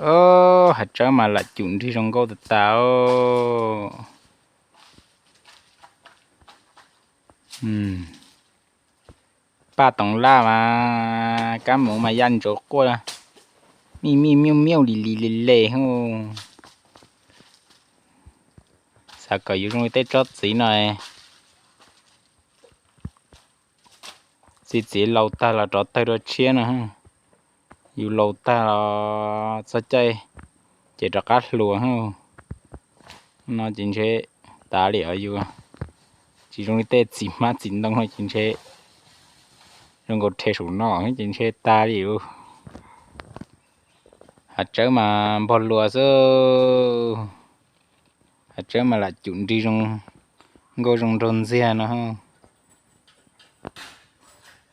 Os, hav tsawb mas lam cum nrig zoo nkauj tas tas. Paj toov laj mas kab moov mas yaj ntsuav quaj mij mij miuj miuj li li le le. Xav kom yus zoo li tej tsob txiv no, txiv txiv laus tag los rov tawg dua tshiab no. Yus laus tag los txog caij ces rov qab hluas no ces ntshe tas li os yus. Tsis zoo li tej txiv hmab txiv ntoo no ces ntshe zoo nkaus rhe saum no ces ntshe tas li os. Hav tsawb mas npog luas xwb. Hav tsawb mas lam cum nrig zoo nkauj zoo nraug ntxiag no.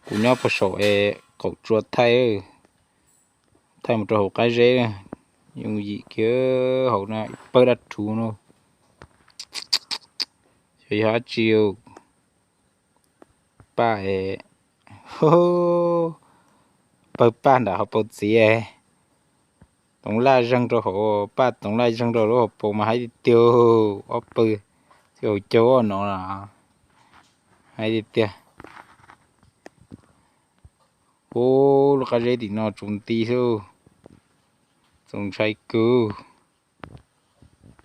Kuv nyob puag saum es qaum tsua thaij, thaij mus rau hauv qab zeb, yooj yim kiag hauv no pawg dab rhuv no. Xyov yog dab tsi, paj es pawg paj nram hauv paus txiv. Toov laj zeeg rau hauv paj, toov laj zeeg rau lub hauv paus mas haib tiag tiag, ob pawg txij hauv caug no los haib tiag tiag. Ub, lub qab zeb tim no tsaus nti xwb, txaus ntshai kawg.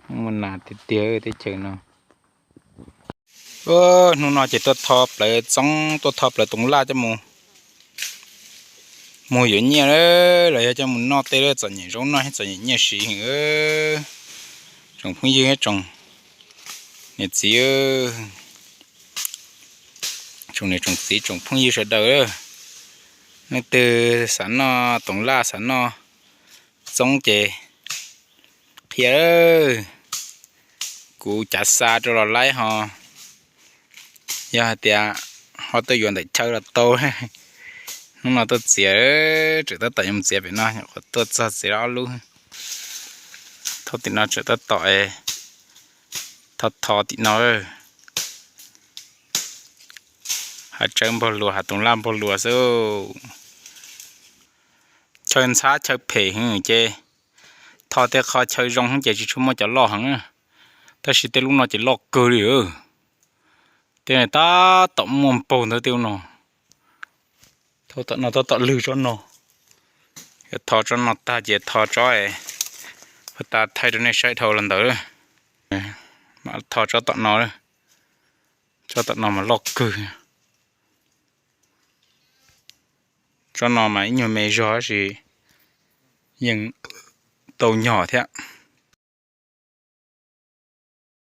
Muaj nas tiag tiag teb chaws no. Hnub no ces tuaj tho plawv txoob, tuaj tho plawv toov laj coj mus, mus yuav nyiaj los yog coj mus noj tej txom nyem zaub noj thiab txom nyem nyiaj siv heev. Tsoom phooj ywg, tsoom niam txiv, tsoom niam tsoom txiv, tsoom phooj ywg sawv daws, leej twg xav noj toov laj xav noj txoob ces qhia, kuv cav xa rau los laib ho. Yog hais tias ho tuaj yuav ntawm chaw los tau. Hnub no tuaj txiav, tseem tab tom yuav mus txiav pem no, nyuam qhuav tuaj txog txiav ob lub. Thauj tim no tseem tab tom, thauj tho tim no. Hav tsawb npog luas, hav toov laj npog luas xwb. Chaw ntxhab chaw phem heev ces tho tej qho chaw zoo ces tsis tshua muaj cov loj heev, tab sis tej lub no ces loj kawg li. Tej no tab tom muaj npaug ntawd tej lub no. Thauj tom no tab tom lwg tsob no. Yog tho tsob no tag ces tho tsob, pag tas thaij rau nej saib dhau los ntawd. Mam tho tsob tom no, tsob tom no mas loj kawg. Tsob no mas ib nyuag me zog tab sis yeej tau nyog thiab.